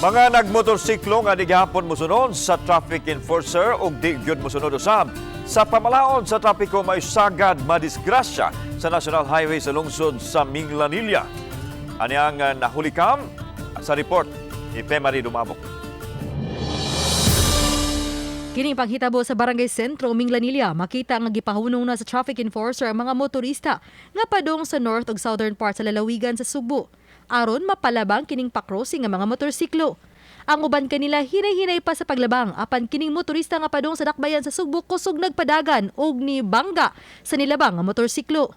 Mga nagmotorsiklo nga di gihapon mosunod sa traffic enforcer ug di gyud mosunod usab sa pamalaod sa trapiko may sagad madisgrasya sa National Highway sa lungsod sa Minglanilla. Ani ang nahulikam sa report ni Femary Dumabok. Kining panghitabo sa Barangay Sentro, Minglanilla, makita nga gipahunong na sa traffic enforcer ang mga motorista nga padung sa north ug southern part sa lalawigan sa Sugbo aron mapalabang kining pa-crossing nga mga motorsiklo. Ang uban kanila hinay-hinay pa sa paglabang apan kining motorista nga padung sa dakbayan sa Sugbo kusog nagpadagan og nibangga sa nilabang nga motorsiklo.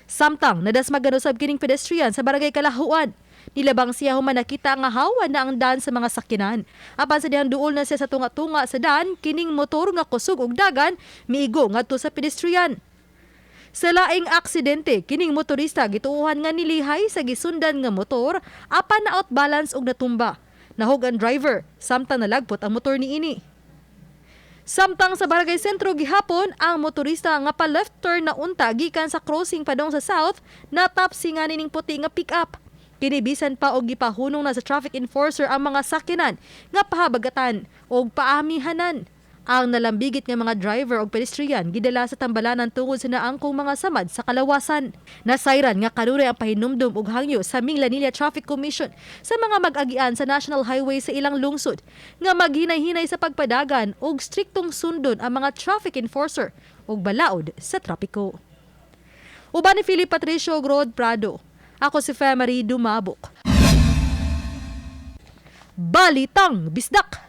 Samtang nadasmagan usab kining pedestrian sa Barangay Kalahuan. Nilabang siya human nakita nga hawa na ang daan sa mga sakyanan. Apan sa dihang duol na siya sa tunga-tunga sa daan, kining motor nga kusog og dagan miigo ngadto sa pedestrian. Sa laing aksidente, kining motorista gituohan nga nilihay sa gisundan nga motor apan na outbalance og natumba. Nahog ang driver, samtang nalagpot ang motor niini. Samtang sa Barangay Sentro gihapon, ang motorista nga pa left turn na unta gikan sa crossing padong sa south, natapsi nga nining puti nga pick up. Kini bisan pa og gipahunong na sa traffic enforcer ang mga sakyanan nga pahabagatan og paamihanan. Ang nalambigit nga mga driver og pedestrian gidala sa tambalanan tungod sa naangkong mga samad sa kalawasan. Nasayran nga kanunay ang pahinumdum og hangyo sa Minglanilla Traffic Commission sa mga mag-agian sa National Highway sa ilang lungsod nga maghinay-hinay sa pagpadagan og striktong sundon ang mga traffic enforcer og balaod sa trapiko. Uban ni Philip Patricio ug Rod Prado. Ako si Femary Dumabok. Balitang Bisdak!